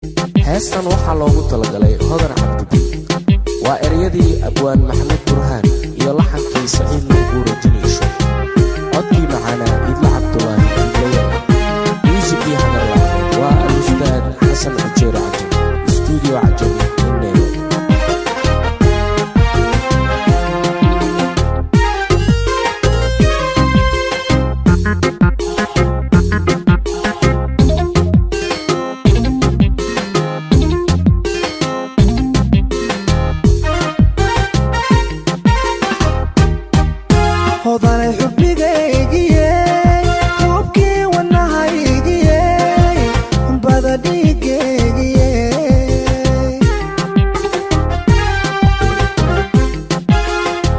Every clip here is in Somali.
Heestan waxaa loogu talagalay Hodan Cabdibi. Waa ereyadii abwaan Maxamed Burhaan iyo laxankii Saciid Nuur Jiniisho, codkii macaanaa Iidle Cabdulaahi Iidlayare, muusikii hagarla'aaneed waa alustaad Xasan Cujeero Cajami, stuudiyo Cajami in Nairobi. Hodanay xubbigaygiye, hubkii wanahaygiye, bada dhiigaygiye.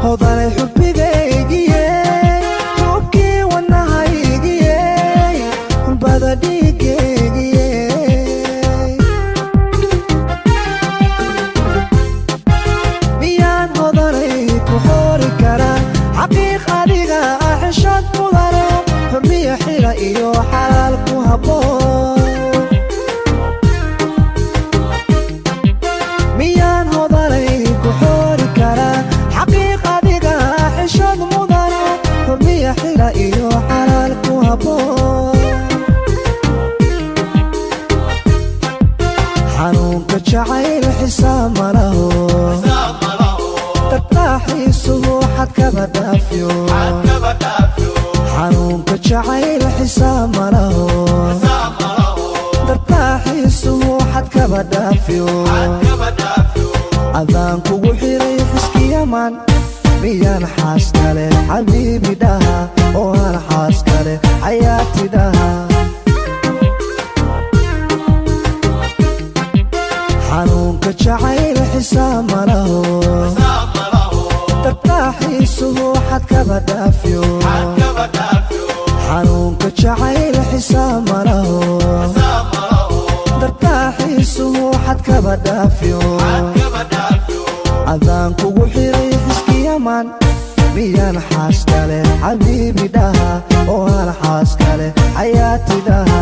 Hodanay xubbigaygiye, hubkii wanahaygiye, bada dhiigaygiye. Miyaan hodanay ku xoori karaa xaqiiq adiga ah, xishad mudano, xurmiya xila iyo xalaal ku habboon? Miyaan hodanay ku xoori karaa xaqiiq adiga ah, xishad mudano, xurmiya xila iyo xalaal ku habboon? Xanuunka jacayl xisaab ma laho, tartaaxiisuhu xadkaba dhaafyo. Xanuunka jacayl xisaab ma laho, tartaaxiisuhu xadkaba dhaafyo. Adaan kugu xiray xiskiyaman, miyaan xaas kale xabiibi dhaha oo aan xaas kale xayaati dhaha? Xanuunka jacayl xisaab ma laho, tartaaxiisuhu xadkaba dhaafyo. Xanuunka jacayl xisaab ma laho, tartaaxiisuhu xadkaba dhaafyo. Adaan kugu xiray xiskiyaman, miyaan xaas kale xabiibi dhaha oo aan xaas kale xayaati dhaha?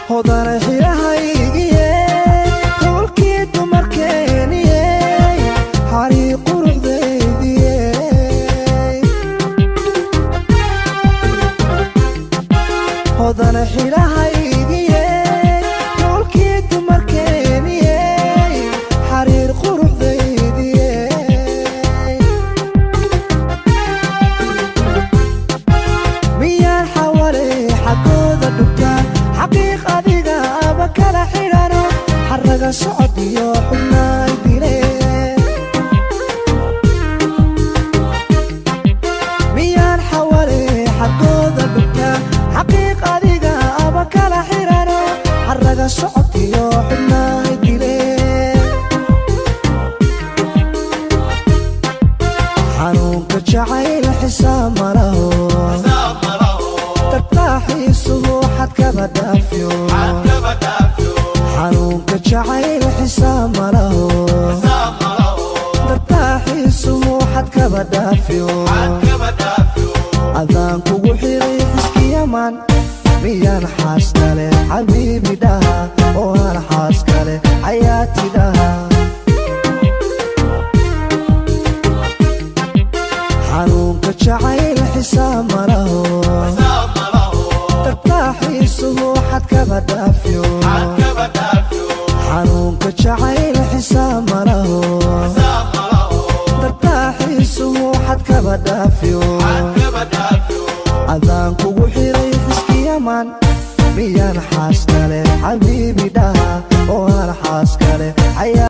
Hodanay xilahaygiye, howlkii dumarkeeniye, xarii quruxdaydiye. Hodanay xilahaygiye, howlkii dumarkeeniye, xariir quruxdaydiye. Miyaan xawale xaggooda dhugtaan xaqiiq adiga aba kala xidhano, xaraga socod iyo xubnaay dile? Miyaan xawale xaggooda dhugtaan xaqiiq adiga aba kala xidhano, xaraga socod iyo xubnaay dile? Xanuunka jacayl xisaab ma laho, tartaaxiisuhu xadkaba dhaafyo. Xanuunka jacayl xisaab ma laho, tartaaxiisuhu xadkaba dhaafyo. Adaan kugu xiray xiskiyaman, miyaan xaas kale xabiibi dhaha oo aan xaas kale xayaati dhaha? Xanuunka jacayl xisaab ma laho, tartaaxiisuhu xadkaba dhaafyo. Xanuunka jacayl xisaab ma laho, tartaaxiisuhu xadkaba dhaafyo.